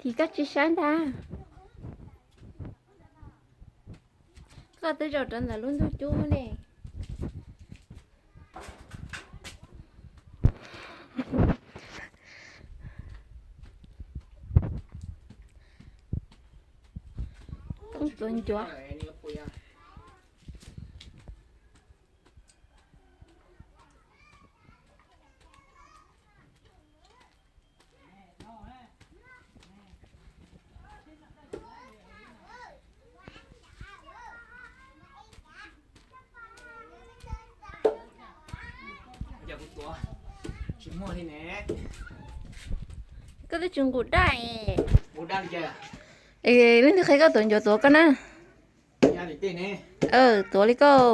Ces koj tsis saib ntag. Koj twb zaum rau ntawm lub ntug cub ne. Koj tuav ncuav. Koj twb tsis nqus daj. Es leej twg qhia koj tuav ncuav tuav koj na? Tuav li koj.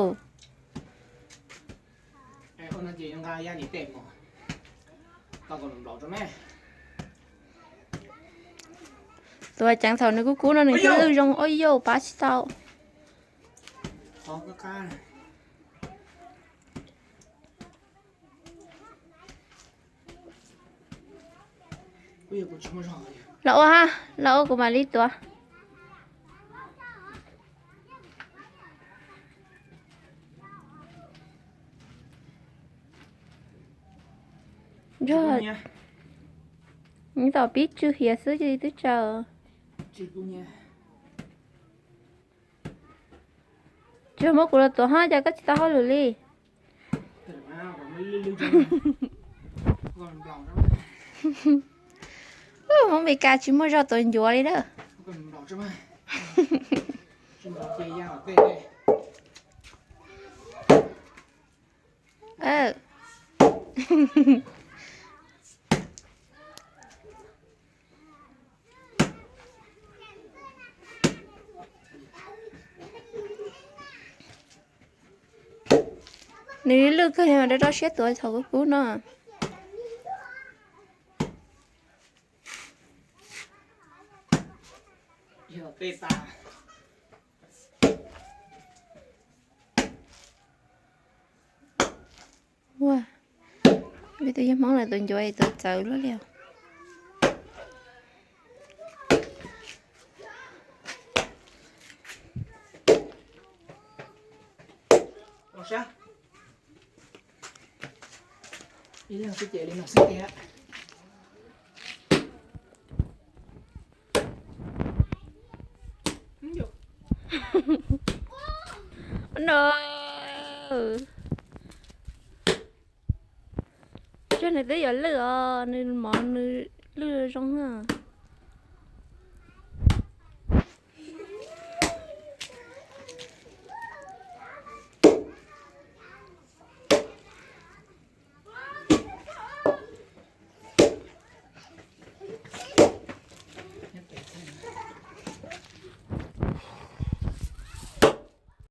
Tuav ceev thaum nws kub kub no nws thiaj lwj zoo. Ua yau pab tsis tau. Los ua ha, los ua kuv mam li tuav. Yog, nws tom pib tsw hiav xwb cia li twb tsaws. Tsis muab kuv los tuav ho, cas koj tsis tau hauj lwm li? Hmoob Mes Kas tsis muaj zog tuav ncuav li na. Nws lwj kawg li mas rau rau siab tuav thaum kub kub no. Ua, peb tus yawg Hmoob lawv tuav ncuav es tuav txawv luaj li os. No, cog nws twb yuav lwj os, nws mov nws lwj zoo na.